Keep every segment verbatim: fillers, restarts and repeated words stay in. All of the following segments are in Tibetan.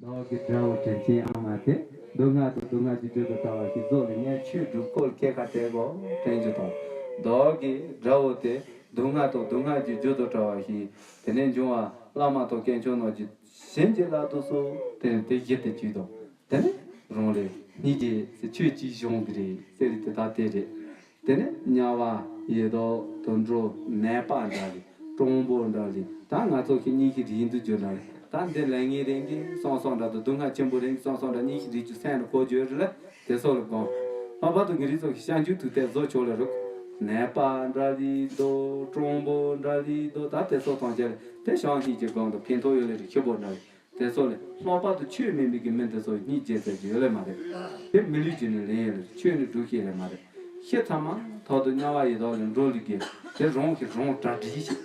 བདག་གི་དགྲ་བོ་དྲིན་ཆེན་ཨ་མ་དེ། སྡུག་བསྔལ་དང་སྡུག་བསྔལ་གྱི་རྒྱུ་དུ་ལྟ་བ་ཞིག་རྫོགས་ལས་ངས་ཆོས་སྒྲུབ་སྐོར་ཁྱེད་ཁ་བལྟས་གོ་དྲན་རྒྱུ་དང་། བདག་གི་དགྲ་བོ་དེ། སྡུག་བསྔལ་དང་སྡུག་བསྔལ་གྱི་རྒྱུ་དུ་ལྟ་བ་ཞིག་དེ་ནས་འབྱུང་བ་བླ་མ་དང་དཀོན་མཆོག་རྣམས་ཀྱི་བྱིན་གྱིས་བརླབ་ཏུ་གསོལ། དེ་ནས་དེ་གཞི་དེ་བྱུས་དང་། དེ་ནས་རང་ལས་སྙིང་རྗེ་ཟེར་ཆོས་ཅིག་བྱུང་གི་རེད་ཟེར་དེ་ད་དེ་རེད། དེ་ནས་དམྱལ་བ་ཡི་དྭགས་དུད་འགྲོ་ནད་པ་འདྲ་ལས་གྲུང་པོ་འདྲ་ལས་ད་ང་ཚོ་གི་སྙིང་གི་རིགས་འདུ་རྒྱུ་འདྲ་ལས་ད་འདི་ལས་ངན་རེ་འགའི་སང་སང་འདྲ་དང་སྡུག་བསྔལ་ཆེན་པོ་རེ་འགའི་སང་སང་འདྲ་སྙིང་གི་རིགས་ཀྱི་སེམས་ལ་གོ་རྒྱུ་རེད་ལ། དེ་སོགས་ལ་དགོངས། ལྷག་པར་དུ་ངེད་རིགས་ཚོ་གི་སྤྱང་ཀི་དུས་དེབ་བཟོ་ཆོག་ལ་རུག་ནད་པ་འདྲ་ལས་དང་གྲུང་པོ་འདྲ་ལས་དང་ད་དེ་སོགས་དང་བཅས་ལ་དེ་བྱང་སྙིང་རྗེ་སྒོམ་དང་ཕན་ཐོགས་ཡོད་ལ་རེ་ཁྱི་པོ་འདྲ་ལས། དེ་ཚོ་ལས་ལྷག་པར་དུ་ཆོས་མེད་མི་གི་མི་འདི་ཚོ་སྙིང་རྗེ་ཟེར་གྱི་ཡོད་ལེ་མ་རེད། དེ་མི་ལུས་ཀྱི་ནི་ལེན་ཡོད་ལེ་ཆོས་ནི་སྒྲུབ་ཤེས་ལེ་མ་རེད། ཤི་ཚང་མ་ཐོག་ཏུ་དམྱལ་བ་ཡི་དྭགས་ལས་འགྲོ་ལུས་གི་དེ་རང་གི་རང་གྲ་སྒྲིག་ཤེས།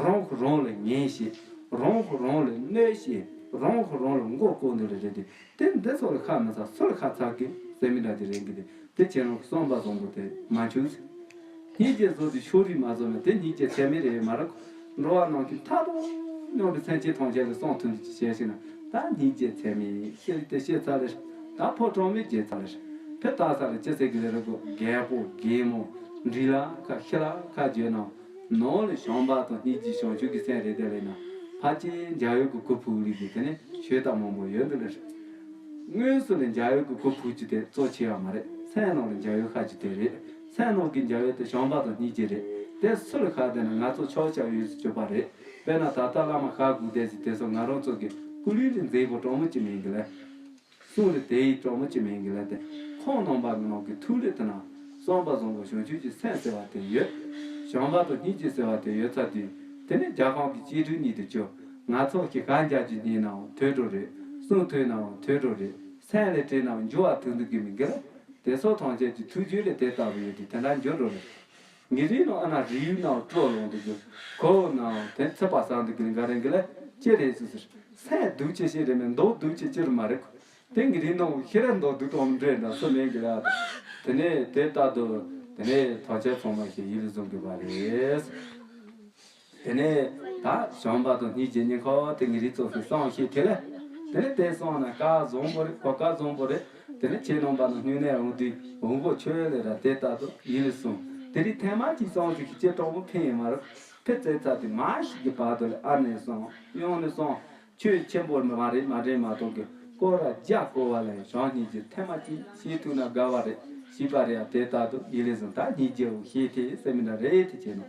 རང་གི་རང་ལ་ཉན་ཤེས། རང་གི་རང་ལ་གནོད་ཤེས། རང་གི་རང་ལ་མགོ་བསྐོར་འདི་ལ་རེད་དེ། དེ་འདི་ཚོ་ལ་ཁ་མི་ཚ་སུ་ལ་ཁ་ཚ་གི་ཟེར་མི་འདྲ་དེ་རེད་གི་དེ། དེ་ཁྱེད་རང་གི་བསམ་པ་བཟང་པོ་དེ་མ་འཆུག་ཟེར། སྙིང་རྗེ་བཟོ་དུས་ཕྱོགས་རིས་མ་བཟོ་ན་དེ་སྙིང་རྗེ་ཚད་མེད་རེད་མ་རེད། འགྲོ་བ་རྣམས་ཀྱི་མཐའ་དང་མཉམ་པའི་སེམས་ཅན་ཐམས་ཅད་ལ་བསམ་ཐུབ་འདི་ཅི་བྱས་ཤེ་ན་ད་སྙིང་རྗེ་ཚད་མེད་ཤེས་དེ་ཤེས་ཚར་ལེ། ད་ཕོ་བྲང་མི་རྒྱལ་ཚར་ལེ། ཕེ་ལྟ་ས་ལ་ཅི་ཟེར་གི་ལེ་རེད་གོ་རྒད་པོ་རྒད་མོ་འདྲི་ལ་ཁ་ཤི་ལ་ཁ་བརྗོད་ན་ནང་ལ་བྱམས་པ་དང་སྙིང་རྗེ་བྱང་ཆུབ་ཀྱི་སེམས་རེད་དེ་ལེ་ན་ཕལ་ཆེར་འཇའ་འོད་ཀྱི་གུར་ཕུབ་ལི་གི་དེ་ནས་ཆོས་ད་མང་པོ་ཡོད་འདི་ལེ་རེད། དངོས་སུ་ལ་འཇའ་འོད་ཀྱི་གུར་ཕུབ་རྒྱུ་དེ་གཙོ་ཆེ་བ་མ་རེད། སེམས་ནང་ལ་འཇའ་འོད་ཤར་རྒྱུ་དེ་རེད། སེམས་ནང་གི་འཇའ་འོད་དེ་བྱམས་པ་དང་སྙིང་རྗེ་རེད། དེ་སུ་ལ་ཤར་བསྡད་ན་ང་ཚོ་ཆག་ཆག་ཡོད་སུ་གྱུར་པ་རེད། དཔེར་ན་ད་ལྟ་བླ་མ་ཤར་དགོས་བསྡད་ཟིག་དེ་ཚོ་ང་རང་ཚོ་གི་སྐུ་ལུས་ལ་མཛེས་པོ་གྲོགས་མོ་ཅི་མིན་གི་ལ། གསུང་ལ་དེ་ཡི་གྲོགས་མོ་ཅི་མིན་གི་ལ་དེ། ཁོང་རྣམ་པ་གི་ནང་གི་ཐུགས་ལ་དེ་ན་བསམ་པ་བཟང་པོ་བྱང་ཆུབ་ཀྱི་སེམས་ཟེར་བ་དེ་ཡོད། བྱམས་པ་དང་སྙིང་རྗེ་ཟེར་བ་དེ་ཡོད་ཚར་དུས་དེ་ནས་རྒྱལ་ཁམས་ཀྱི་གཅེས་ཕྲུག་གཉིས་དེ་ཚོ། ང་ཚོ་གི་གང་རྒྱག་རྒྱུ་ཡིན་ནའང་དུད་འགྲོ་རེད། གསུང་ཐོས་ནའང་དུད་འགྲོ་རེད། སེམས་ལ་དྲན་ནའང་འགྱུར་བ་ཐུབ་འདུག་གི་མི་འགལ། དེ་ཚོ་ཐམས་ཅད་ཀྱི་ཐུགས་རྒྱུད་ལས་དེ་ལྟ་བུ་ཡོད་དུས་དེ་འདྲ་འགྱུར་འགྲོ་རེད། ངེད་རིགས་ནང་ཨ་ན་རིགས་ནང་སྤྲོ་ལོང་དུ་འགྱུར། ཁོ་ནའང་དེ་ཚེ་པ་སང་དུ་གི་འགའ་རེ་འགི་ལ་ཅི་རེད་ཟེར་ཟེར། སེམས་སྡུག་ཆེ་ཤེས་རེད་མེད་མདོག་སྡུག་ཆེ་ཅི་རུ་མ་རེད། དེ་ངེད་རིགས་ནང་ཤི་ར་མདོག་སྡུག་གཏོང་འདྲེ་འདྲ་སུ་མེད་གི་ལ། དེ་ནས་དེ་ལྟར་དུ་དེ་ནས་ཐམས་ཅད་ཚང་མ་ཞིག་ཡིད་ལ་བཟུང་དགོས་པ་རེད། དེ་ནས་ད་བྱམས་པ་དང་སྙིང་རྗེ་གཉིས་ཁོ་དེ་ངེད་རིགས་ཚོ་གི་གསང་ཤེས་དེ་ལས། དེ་ནས་དེ་གསང་ན་བཀའ་བཟང་པོ་རེད་གོ་བཀའ་བཟང་པོ་རེད། དེ་ནས་ཁྱེད་རྣམ་པ་ནང་སྨྱུང་གནས་འོང་དུས་འོང་གོ་ཆོས་ལས་ར་དེ་ལྟར་དུ་ཡིད་ལ་ཟུང་། དེ་རིགས་ཐེངས་མ་གཅིག་གསང་ཟིག་གི་ཁྱེད་གྲོགས་པོ་ཕན་ཡིན་མ་རུ། ཕེ་ཙེ་ཚ་དེ་མ་ཞིག་གི་བར་དུ་ལ་ཨ་ནེ་སོང་གཡོན་ནས་སོང་། ཆོས་ཆེན་པོ་མ་རེད་མ་རེད་མ་གཏོགས་ཀྱི་སྐོར་ར་རྒྱ་སྐོར་བ་ལ་བྱང་སྙིང་རྗེ་ཐེངས་མ་གཅིག་ཤེས་ཐུབ་ན་དགའ་བ་རེད། ཤེས་པ་རེད་ཡ་དེ་ལྟར་དུ་ཡིད་ལས་སོང་ད་སྙིང་རྗེའོ་ཤེས་ཐེ་ཟེར་མི་འདྲ་རེད་དེ་བྱས་ནོ།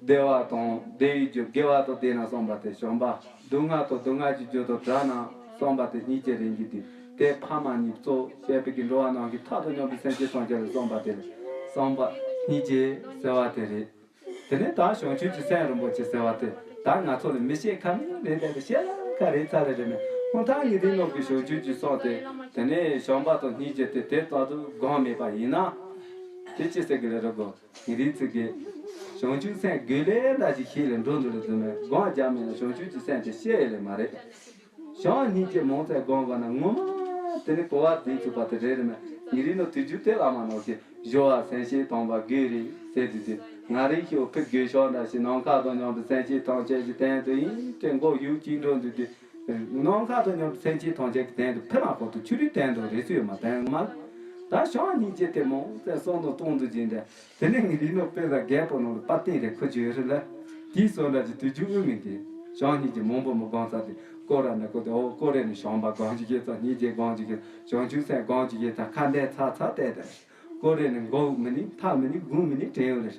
བདེ་བ་དང་བདེ་བའི་རྒྱུ་དགེ་བ་དང་ལྡན་ན་བསམ་པ་དེ་བྱམས་པ། སྡུག་བསྔལ་དང་སྡུག་བསྔལ་གྱི་རྒྱུ་དང་བྲལ་ན་བསམ་པ་དེ་སྙིང་རྗེ་རེད་འགྱུར་ཏེ་དེ་ཕ་མ་གཉིས་གཙོ་བྱས་པའི་གི་འགྲོ་བ་རྣམས་ཀྱི་མཐའ་དང་མཉམ་པའི་སེམས་ཅན་ཐམས་ཅད་ལ་བསམ་པ་དེ་རེད། བསམ་པ་སྙིང་རྗེ་ཟེར་བ་དེ་རེད། དེ་ནས་ད་བྱང་ཆུབ་ཀྱི་སེམས་རིན་པོ་ཆེ་ཟེར་བ་དེ་ད་ང་ཚོ་ལ་མི་བཤད་ཁ་མི་རེད་དེ་བཤད་ལ་ཁ་རེད་ཚ་རེད་རེད་མེད་ཁོང་ཐག་ཉེ་དུས་ནོར་གྱི་བྱང་ཆུབ་ཀྱི་སོགས་དེ་དེ་ནས་བྱམས་པ་དང་སྙིང་རྗེ་དེ་དེ་ལྟར་དུ་སྒོམ་མེད་པ་ཡིན་ན། དེ་ཅི་ཟེར་གི་ལེ་རེད་གོ། ངེད་རིགས་ཚོ་གིས་བྱང་ཆུབ་སེམས་དགོས་ལེ་འདྲ་ཞིག་ཤེས་ལེ་འགྲོ་འདུག་ལེ་དུ་མེད་སྒོམ་རྒྱག་མེད་ན་བྱང་ཆུབ་ཀྱི་སེམས་དེ་ཤེས་ཡོད་ལེ་མ་རེད། བྱང་སྙིང་རྗེ་མང་ཙམ་སྒོམ་དགོས་ན་ངོ་མ་དེ་ནི་གོ་བ་འཛིན་ཐུབ་པ་དེ་རེད་རེད་མེད་ངེད་རིགས་ནོར་དུས་རྒྱུན་དེ་བླ་མ་ནོར་གྱི་སྦྱོར་བ་སེམས་བསྐྱེད་དམ་པ་དགོས་རེད་ཟེར་དུས་དེ་ང་རིགས་ཤོག་ཕེབས་དགོས་ཤོག་འདྲ་ཞིག་ནམ་མཁའ་དང་མཉམ་དུ་སེམས་བསྐྱེད་ཐམས་ཅད་ཀྱི་སྟེང་དུ་ཡིན་ཏེ་མགོ་ཡུག་ཅིག་འགྲོ་འདུག་དུས། ནམ་མཁའ་དང་མཉམ་དུ་སེམས་ཅན་ཐམས་ཅད་ཀྱི་སྟེང་དུ་ཕེབས་ལ་ཁོ་ཐུག་ཆུ་རུའི་སྟེང་དུ་རེ་ཚུལ་ཡོད་མ་དེ་ངོ་མ། ད་བྱང་སྙིང་རྗེ་དེ་མོ་ཙེ་སོང་དང་སྟོང་དུ་སྦྱིན་ཏེ། དེ་ནས་ངེད་རིགས་ནོར་དཔེ་ལ་རྒད་པོ་ནང་ལ་པ་ཏིན་རེ་ཁུ་ཅུ་ཡོད་རེད་ལ། དེའི་སོང་འདྲ་གྱི་དུས་རྒྱུན་དབུ་མིན་ཏེ། བྱང་སྙིང་རྗེ་མང་པོ་མ་སྒོམ་ས་དེ་ཀོ་ར་ནས་ཀོ་དེ་ཨོ་ཀོ་རེ་ནས་བྱང་པ་སྒོམ་གྱི་ཡོད་ཙང་སྙིང་རྗེ་སྒོམ་གྱི་ཡོད་བྱང་ཆུབ་སེམས་སྒོམ་གྱི་ཡོད་ཙང་ཁ་འདས་ཚ་ཚ་བལྟས་ཏེ། ཀོ་རེ་ནས་མགོ་མི་ནི་ཐག་མི་ནི་དགུང་མི་ནི་དྲན་ཡོད་རེད།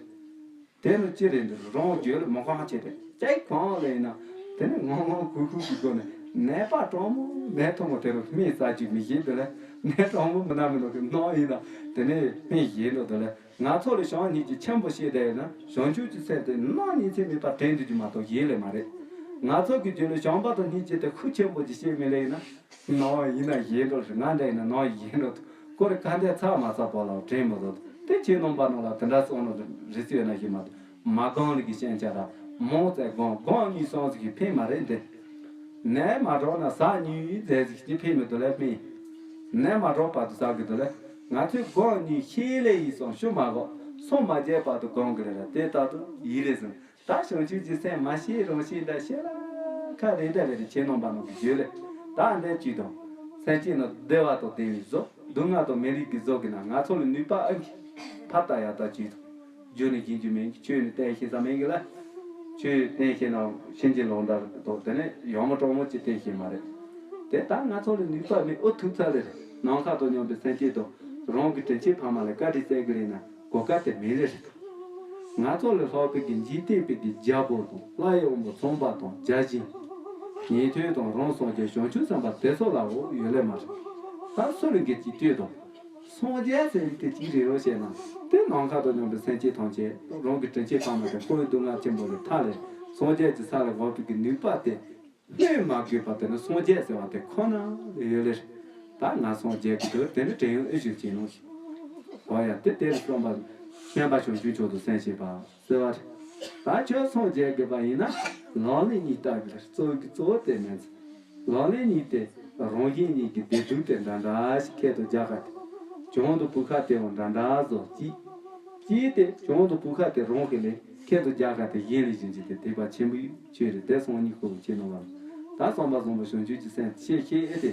དེ་ནི་ཅི་རེད་འདུག་རང་རྒྱུད་ལ་མི་གང་བྱེད་དེ་ཅིག་གང་ལ་ཡིན་ན། དེ་ནི་ངང་ངང་གུག་གུག་གི་སྒོ་ནས་ནད་པ་གྲང་མོ་ནད་ཐོག་མོ་དེ་རུ་སྨན་ཟ་རྒྱུ་མི་ཤེས་དེ་ལ་ནད་གྲང་མོ་མི་ན་མི་ནོ་གི་ནང་ཡིན་ན་དེ་ནི་སྨན་ཡིན་འགྲོ་དེ་ལ་ང་ཚོ་ལ་བྱང་སྙིང་རྗེ་ཆེན་པོ་ཤེས་དེ་ཡིན་ན་བྱང་ཆུབ་ཀྱི་སེམས་དེ་ནང་ཉིན་མཚན་མེད་པར་དྲན་འདུག་རྒྱུ་མ་གཏོགས་ཡིན་ལེ་མ་རེད། ང་ཚོ་གི་རྒྱུད་ལ་བྱམས་པ་དང་སྙིང་རྗེ་དེ་ཤུགས་ཆེན་པོ་ཅིག་ཤེས་མི་ལེ་ཡིན་ན། ནང་ཡིན་ན་ཡིན་འགྲོ་ང་འདྲ་ཡིན་ན་ནང་ཡིན་འགྲོ་ཁོ་རེ་ག་འདྲ་ཚ་མ་ཚ་པོ་ལ་དྲན་མི་འདུག་དེ་ཁྱེད་རྣམ་པ་ནང་ལ་དེ་འདྲ་སོང་ནོ་རེ་ཚུལ་ཡོད་ན་ཤེས་མ་འདུག་མ་གང་ལ་གི་ཤན་ཆ་ར་མང་ཙེ་སྒོམ་སྒོམ་གཉིས་སོང་ཟིག་གི་ཕན་མ་རེད་འདི། ནད་མ་གྲོགས་ན་ཟ་གཉིས་ཟེར་ཟིག་གི་ཕན་མི་འདུག་ལ་ཕན། ནད་མ་གྲོགས་བར་དུ་ཟ་གི་འདུག་ལ་ང་ཚོས་སྒོམ་གཉིས་ཤེས་ལེ་ཡིན་སོང་ཤུ་མ་གོ་སོང་མ་རྒྱས་བར་དུ་སྒོམ་གི་རེད་ར་དེ་ལྟར་དུ་ཡིན་ལེ་ཟིན། ད་བྱང་ཆུབ་ཀྱི་སེམས་མ་ཤེས་རང་ཤེས་འདྲ་ཤེས་ལ་ཁ་རེ་འདྲ་རེ་རེ་ཁྱེད་རྣམ་པ་ནང་གི་བརྗོད་ལས། ད་འདས་ཅིག་དང་། སེམས་ཅན་རྣམས་བདེ་བ་དང་བདེ་བའི་གཟུགས། སྡུག་བསྔལ་དང་མི་རིགས་ཀྱི་གཟུགས་ཀྱི་ནང་ང་ཚོ་ལ་ནུས་པ་ཨེ་འགི་ཕར་ལྟ་ཡར་ལྟ་ཅིག་དང་། རྒྱུ་ནི་སྦྱིན་རྒྱུ་མེད་གི། ཆོས་ནི་བསྟན་ཤེས་ས་མེད་གི་ལ། ཆོས་བསྟན་ཤེས་ན་ཤིན་ཅི་ལོག་འདྲ་དང་དེ་ནས་ཡང་མོ་གྲོག་མོ་ཅིག་བསྟན་ཤེས་མ་རེད། དེ་ད་ང་ཚོ་ལ་ནུས་པ་མེད། ཨོ་ཐུག་ཚར་རེད། ནམ་མཁའ་དང་མཉམ་པའི་སེམས་ཅན་དང་རང་གི་དྲིན་ཆེན་ཕ་མ་ལ་བཀའ་དྲིན་སྩལ་གི་རེད་ན་གོ་སྐབས་དེ་མེད་རེད། ང་ཚོ་ལས་ལྷག་པའི་གི་འཇིག་རྟེན་པའི་གི་རྒྱལ་པོ་དང་ལྷ་ཡི་དབང་པོ་ཚངས་པ་དང་བརྒྱ་བྱིན། ཉན་ཐོས་དང་རང་སངས་རྒྱས་བྱང་ཆུབ་སེམས་དཔའ་དེ་ཚོ་ལའོ་ཡོད་ལེ་མ་རེད། ད་སུ་ལ་འགེལ་གྱི་ལྟོས་དང་། སངས་རྒྱས་ཟེར་ནི་དེ་ཅི་རེད་རོ་ཞེ་ན། དེ་ནམ་མཁའ་དང་མཉམ་པའི་སེམས་ཅན་ཐམས་ཅད་རང་གི་དྲིན་ཆེན་ཕ་མ་དང་ཁོའི་སྡུག་བསྔལ་ཆེན་པོ་ལས་ཐར་ལས་སངས་རྒྱས་ཀྱི་ས་ལ་འོག་པའི་གི་ནུས་པ་དེ། སྨོས་མ་དགོས་པ་དེ་ནི་སངས་རྒྱས་ཟེར་བ་དེ་ཁོ་ན་ལ་ཡོད་ལེ། ད་ང་སངས་རྒྱས་ཀྱི་འདུག་དེ་ནི་དྲན་ཡོང་ཨེ་ཞིག་བྱེད་ནོ། འོ་ཡ་དེ་དེར་བསམ་པ། སྨན་པ་བྱང་ཆུབ་མཆོག་ཏུ་སེམས་བསྐྱེད་པ་ཟེར་བ་རེད། ད་ཁྱོད་སངས་རྒྱས་དགོས་པ་ཡིན་ན། ལག་ལེན་གཉིས་ལྟ་དགོས་རེད། གཙོ་བོ་གི་གཙོ་བོ་དེ་མིན། ལག་ལེན་གཉིས་དེ་རང་གཞན་གཉིས་ཀྱི་བདེ་སྡུག་དེ་འདྲ་འདྲ་ཞིག་ཁྱད་དུ་རྒྱག་ག་དེ། བྱང་དུ་བུ་ཁ་དེ་བ་འདྲ་འདྲ་བཟོ་གཅིག་གཅིག་དེ་བྱང་དུ་བུ་ཁ་དེ་རང་གི་ལས་ཁྱད་དུ་རྒྱག་ག་དེ་གཞན་ལས་གཞན་གྱི་དེ་དད་པ་ཆེན་པོ་ཡོད་ཆོས་རེད། དེ་སང་ཉིན་ཁོ་བོ་ཁྱེད་རྣམ་པ་ལ་ད་བསམ་པ་བཟང་པོ་བྱང་ཆུབ་ཀྱི་སེམས་ཤེས་ཤེས་ཨེ་དེ།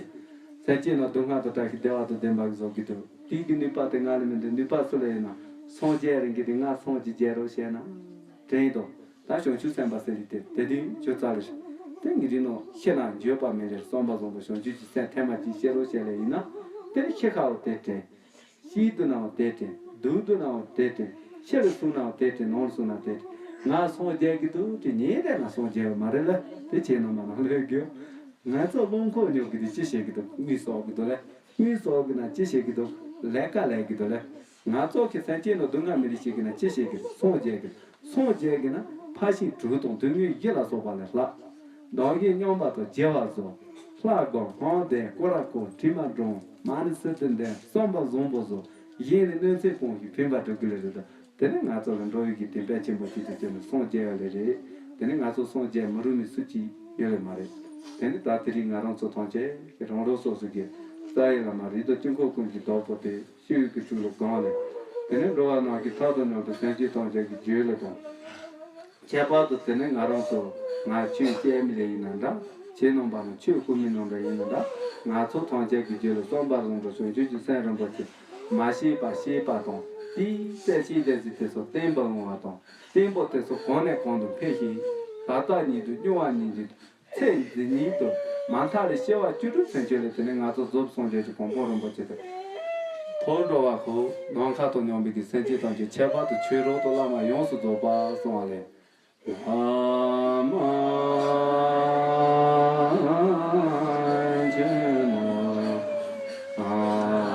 སེམས་ཅན་རྣམས་སྡུག་བསྔལ་དང་བྲལ་ཞིང་བདེ་བ་དང་ལྡན་པ་གི་བཟོ་གི་འདུག་དེའི་གི་ནུས་པ་དེ་ང་ལ་མི་འདུག་ནུས་པ་སུ་ལ་ཡོད་ན་སངས་རྒྱས་རང་གི་དེ་ང་སངས་ཀྱི་རྒྱལ་རོ་ཞེ་ན། དྲན་དང་། ད་བྱང་ཆུབ་སེམས་དཔའ་ཟེར་ལི་དེ་དེ་དུས་ཁྱོད་རྩ་ལ་ཞིག་དེ་ངེས་འབྱུང་ནང་ཤེས་ན་འགྱོད་པ་མེད་རེད། བསམ་པ་བཟང་པོ་བྱང་ཆུབ་ཀྱི་སེམས་ཐེངས་མ་གཅིག་ཤེས་རོགས་བྱས་ལེ་ཡིན་ན། དེ་ཤེས་ཁ་བོ་དེ་དྲན། ཤེས་འདུག་ནའང་དེ་དྲན། སྡུག་འདུག་ནའང་དེ་དྲན། ཕྱི་ལ་སོང་ནའང་དེ་དྲན། ནང་ལ་སོང་ན་དེ་དྲན། ང་སངས་རྒྱས་ཀྱི་འདུག་དེ་ཉིན་རེ་ང་སངས་རྒྱས་པ་མ་རེད་ལ། དེ་ཁྱེད་རྣམ་པ་ནང་ལོས་རྒྱུ། ང་ཚོ་རླུང་ཁོག་ཉོག་གི་དེ་ཅི་བྱེད་ཀྱི་འདུག་དངུལ་གསོག་གི་འདུག་ལ། དངུལ་གསོག་གི་ན་ཅི་བྱེད་ཀྱི་འདུག་ལས་ཀ་ལས་ཀྱི་འདུག་ལ། ང་ཚོ་གི་སེམས་ཅན་ནང་སྡུག་བསྔལ་མི་རིགས་ཤིག་གི་ན་ཅི་བྱེད་ཀྱི་འདུག་སངས་རྒྱས་ཀྱི། སངས་རྒྱས་ཀྱི་ན་ཕ་ཤིང་དྲུག་དང་དོན་དངོས་བཞི་ལ་སོགས་པ་ལས་ལྷག་དང་ཡེ་སྙོམས་པ་དང་བརྗེ་བ་བཟོ། ལྷ་སྒོམ་སྔགས་བཟླས་སྐོར་ར་བསྐོར་དྲི་མ་སྒྲོངས་མ་ཎི་བསིལ་དུ་འདོན་བསམ་པ་བཟང་པོ་བཟོ། གཞན་ལ་གནོད་འཚེ་སྤོང་ཞིང་ཕན་པ་སྒྲུབ་དགོས་ལེ་རེད་ད། དེ་ནི་ང་ཚོ་ལ་འགྲོ་བའི་གི་དེ་དཔེ་ཆེན་པོ་ཅིག་ཏུ་བྱས་ནས་སངས་རྒྱས་ཡ་ལེ་རེད། དེ་ནི་ང་ཚོ་སངས་རྒྱས་མི་རུང་མི་སུ་གཅིག་ཡོད་ལེ་མ་རེད། དེ་ནི་ད་དེ་རིང་ང་རང་ཚོ་ཐམས་ཅད་ཀྱི་རང་རང་སོ་སོ་གི་རྩ་བའི་བླ་མ་རིགས་རྡོ་དཀྱིལ་འཁོར་ཀུན་གྱི་བདག་པོ་དེ་ཤེས་ཡོན་གྱི་ཕྱོགས་ལ་སྒང་ལས། དེ་ནི་འགྲོ་བ་རྣམས་ཀྱི་མཐའ་དང་མཉམ་དུ་སེམས་ཅན་ཐམས་ཅད་ཀྱི་རྒྱུད་ལ་དང་། ཁྱད་པར་དུ་དེ་ནི་ང་རང་ཚོ་ང་ཆོས་བཤད་མི་ལ་ཡིན་ན་འདྲ། ཁྱེད་རྣམ་པ་ནི་ཆོས་སྐུལ་མི་རྣམས་འདྲ་ཡིན་ན་འདྲ། ང་ཚོ་ཐམས་ཅད་ཀྱི་རྒྱུད་ལ་བསམ་པ་བཟང་པོ་བྱང་ཆུབ་ཀྱི་སེམས་རིན་པོ་ཆེ་མ་ཤེས་པ་ཤེས་པ་དང་། དེའི་རྩལ་ཤེས་རྒྱ་ཟིག་དེ་ཚོ་བརྟན་པོ་ཡོང་བ་དང་། བརྟན་པོ་དེ་ཚོ་གོང་ནས་གོང་དུ་འཕེལ་ཞིང་། ད་ལྟ་ཉིད་དུ་སྨྱུང་བ་ཉིད་ཀྱི་ཚེ་འདི་ཉིད་དུ་མ་མཐའ་ལས་སྐྱེ་བ་བཅུ་དྲུག་ཚུན་ཆད་ལས། དེ་ནས་ང་ཚོ་རྫོགས་སངས་རྒྱས་ཀྱི་གོ་འཕང་རིན་པོ་ཆེ་དེ་ཐོབ་འགྲོ་བ་ཁོ་ནམ་མཁའ་དང་མཉམ་པའི་གི་སེམས་ཅན་ཐམས་ཅད་ཁྱད་པར་དུ་ཆོས་རོགས་དང་བླ་མ་ཡོངས་སུ་རྫོགས་པ་གསུངས་པ་ལས། ཨ་མ་ཆེ་ན། ཨ་ཆེ་ན།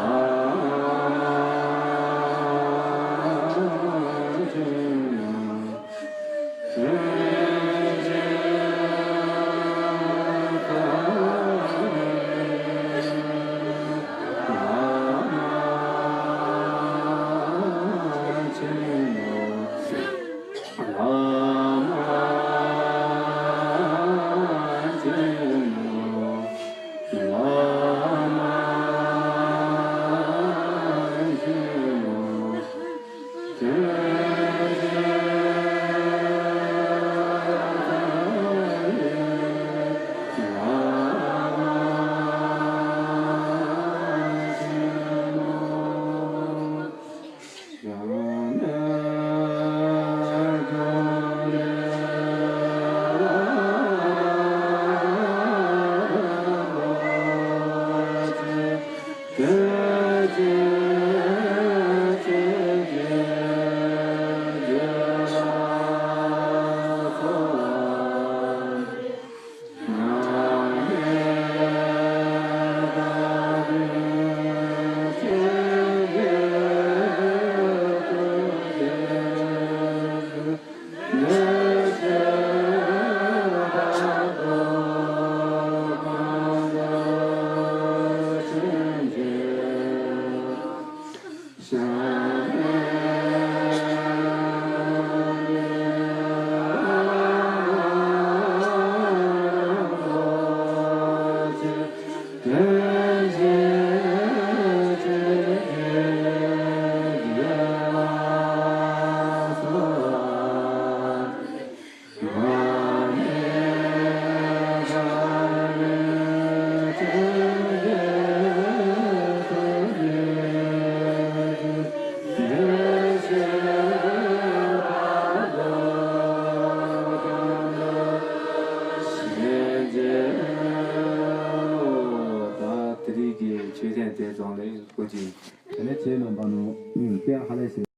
རྫོང་ལས་སྐུ་མཁྱེན། དེ་ནས་ཁྱེད་རྣམ་པ་ནང་ཨུམ་དཔེ་ཧ་ལས་ཤིག